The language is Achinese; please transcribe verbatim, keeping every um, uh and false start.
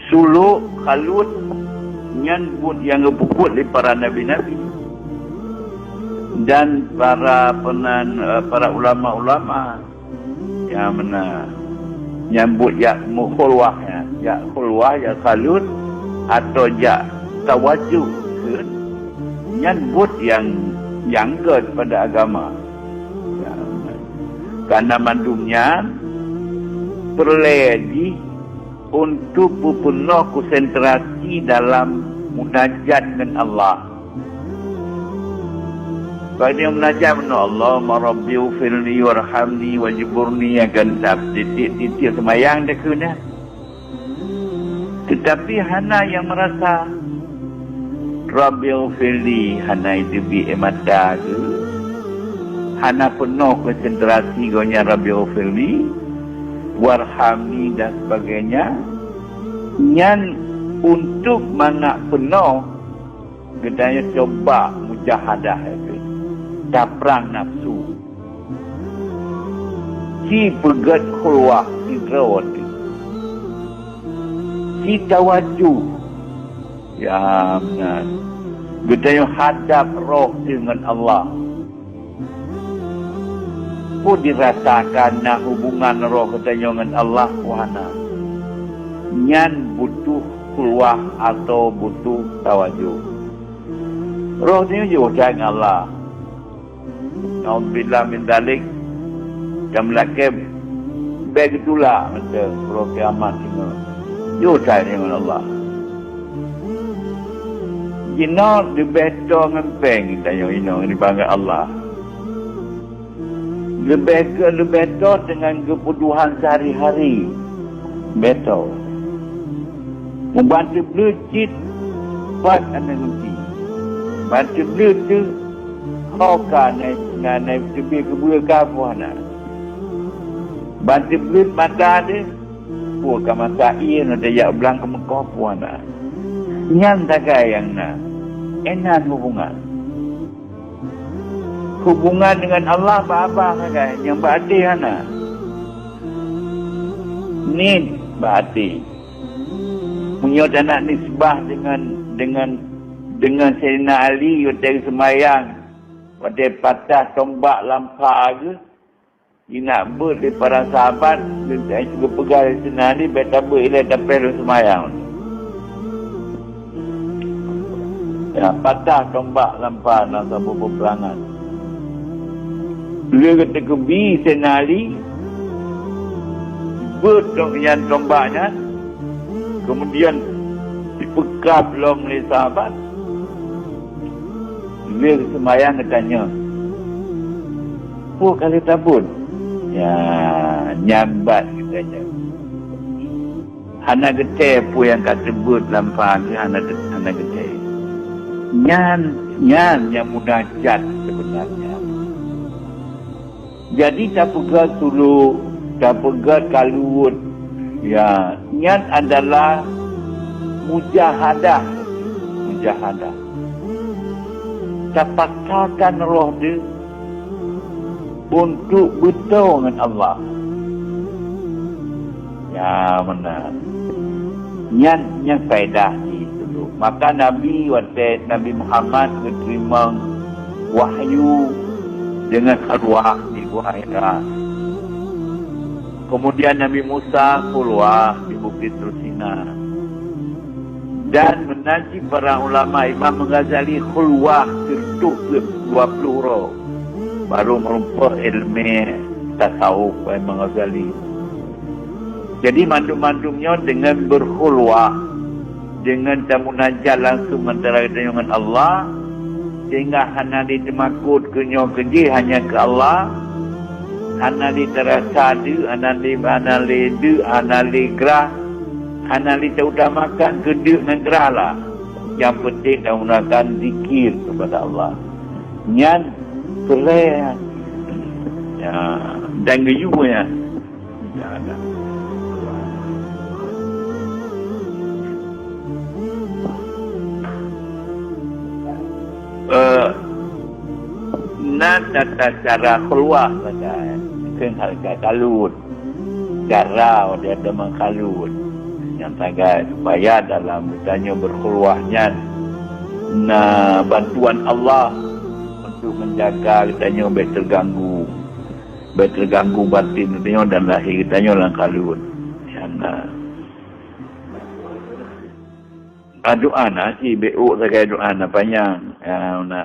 Sulok, khalut, nyan buet nyang geupeubuet lé para nabi-nabi dan para peunan, eh, para ulama-ulama nyang meunan. Nyan buet jak meukhulwah nyan, jak khulwah, jak khalut, atau jak tawajuh kheun, nyan buet nyang, nyang gét pada agama. Nyang meunan. Karena mandum nyan peureulée jih untuk peupeunoh konsentrasi dalam munajat ngon Allah. Bak nyoe munajat meunoe, "Allahumma rabbi ufirli warhamni wajburni," akan dap titik-titik seumayang dah keu nyan. Tetapi hana nyang merasa, "Rabbi ufirli," hana iteubiet air mata ke, hana peunoh konsentrasi gobnyan, "Rabbi ufirli warhamni," dan sebagainya. Nyan untuk mangat peunoh, geutanyoe coba mujahadah itu, taprang nafsu, ci peugét khulwah sidroe teuh, ci tawajuh, ya meunan, geutanyoe hadab roh teuh ngon Allah. Peue dirasakan na hubungan roh geutanyoe ngon Allah, peue hana? Nyan butuh khulwah atau butuh tawajuh. Roh nyoe jiwoe that ngon Allah. Naudzubillah min dzalik. Nyang meulakée bék geutulak mantong uroe kiamat singoh. Jiwoe that ngon Allah. Jinoe leubeh toe ngon péng tanyoe inoe nibak ngon Allah. Leubeh gét, leubeh toe deungon geupeuduhan seuhari-hari. Leubeh toe. Muban teubleuet cit pat aneuk geuti. Ban teubleuet teuh ho ka na, na, na teubiet keubeue ka peue hana. Ban teubleuet mata teuh peue ka masa ie na tajak blang keumeukoh peue hana. Nyan sagai nyang na. Inan hubungan. Hubungan dengan Allah bak babah sagai, nyang bak até hana. Nit bak até. Meunyoe tanak nisbah dengan, dengan, dengan Saidina Ali watée seumayang, watée patah tombak lam pha geuh, jinak beuet lé para sahabat, geupeugah lé Saidina Ali, "Bék tabeuet ilée tapéh lôn seumayang." Ya, patah tombak lam pha na saboh peupeurangan. Lé geuteukeubi Saidina Ali, beuet nyan tombak nyan, keumudian jipeukab lom lé sahabat. Lé geuseumayang geutanyong, "Peue ka lheueh tabeuet?" Ya, nyan bat geutanyong. Hana geutée peue nyang ka teubeuet lam pha geuh, hana, hana geutée. Nyan, nyan nyang munajat seubeunarnya. Jadi tapeugét sulok, tapeugét kalut, ya, nyan adalah mujahadah, mujahadah. Tapaksakan roh teuh untuk beutôi ngon Allah. Ya, meunan. Nyan, nyan faedah jih dulu. Maka Nabi, watée Nabi Muhammad geuteurimong wahyu deungon khalwah di Gua Hira. Keumudian Nabi Musa khalwah di Bukét Tursina. Dan meunan cit para ulama, Imam Ghazali khalwah sireutoh peuet dua ploh uroe, baru meurumpok iéleumé tasawuf Imam Ghazali. Jadi, mandum-mandum nyoe deungon beukhalwah, deungon tamunajat langsong antara geutanyoe ngon Allah, sehingga hana lé teumakot keu nyoe keu jih, hanya keu Allah, hana lé tarasa deuk, hana lé, hana lé deuk, hana lé grah, hana lé tautamakan keu deuk ngon grah lah. Nyang peunteng tagunakan zikir keupada Allah. Nyan peureulée, ya, dan geuyue nyan. Ya, dan. Eh, na tata cara khalwah sagai, kheun hal ka kalut. Cara watée teuma kalut. Sagai supaya dalam geutanyoe berkhulwah nyan na bantuan Allah untuk menjaga geutanyoe bèk terganggu, bèk terganggu batin geutanyoe dan lahé geutanyoe lam kalon. Nyan na. Ah, doa na cit, bèk ôk sagai doa na panyang. Ah, na.